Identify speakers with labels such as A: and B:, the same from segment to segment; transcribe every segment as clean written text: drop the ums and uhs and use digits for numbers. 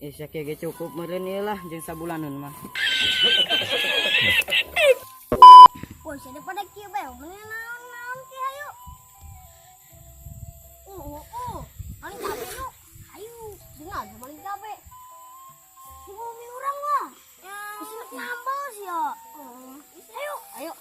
A: Eh, sia kieu ge cukup meureun ieu lah jeung sabulaneun mah.
B: Woi, sia pada kieu bae, mending naon-naon ki hayu. Oh. Maling cabe yuk. Ayo, dengar maling cabe. Di bumi urang lah. Ya, isi nambah sih ya. Ayo, ayo.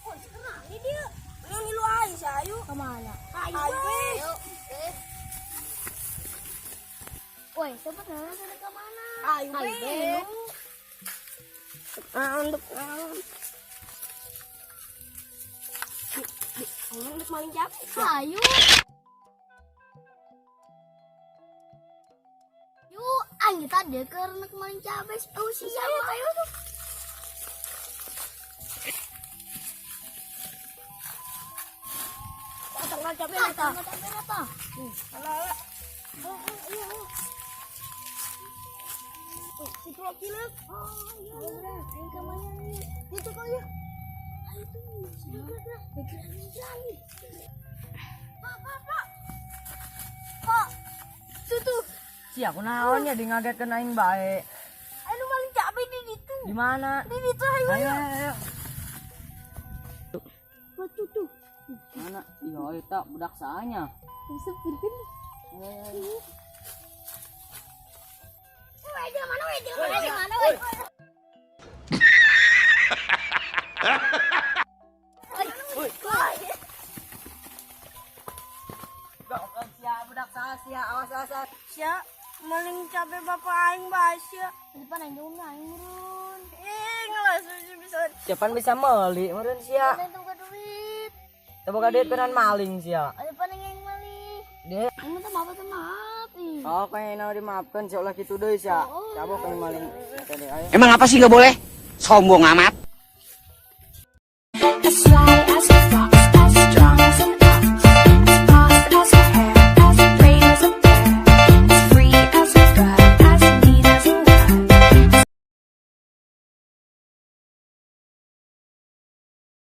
B: Oh, sekarang ini dia. Yang ngilu aja sih, ayo. Kemana? Ayo, ayo. Woi, sebenarnya sudah kemana? Ayo, ayo. Ayo, maling cabe. Ayo. Yuk, ayo tadi karena maling cabe. Oh, sih, ayo, ayo tuh. Tanggal cabe rata. Cabe rata. Alah, alah. Oh, iya. Oh, situ lagi lah. Oh, iya. Ayo ke mana nih? Itu kau ya. Ayo tuh, sudah gerak. Gerak. Pak, pak, pak. Pak. Tuh tuh.
A: Sia kunaon nya di ngagetkeun aing bae.
B: Ayo maling cabe di situ.
A: Di mana?
B: Di situ ayo.
A: Ayo, ayo.
B: Oh, tuh tuh.
A: Mana? Iya, eta budak saanya.
B: Bisa pikir. Woi, di mana woi? Di mana? Di mana woi? Woi.
A: Goblok sia budak saha sia, awas awas. Awas.
B: Sia, maling cabe bapak aing bae sia. Di depan aing dong aing murun. Eh, ngelas bisa.
A: Siapan bisa meuli meureun sia.
B: Aing teu boga duit.
A: Teu boga duit kenan maling sia.
B: Ada depan aing maling.
A: Deh.
B: Aing minta maaf teh maaf. Ih.
A: Oh, kayaknya dimaafkan sia ulah kitu deui sia. Cabok aing maling. Tadi ayo.
C: Emang apa sih nggak boleh? Sombong amat.
D: As fly as a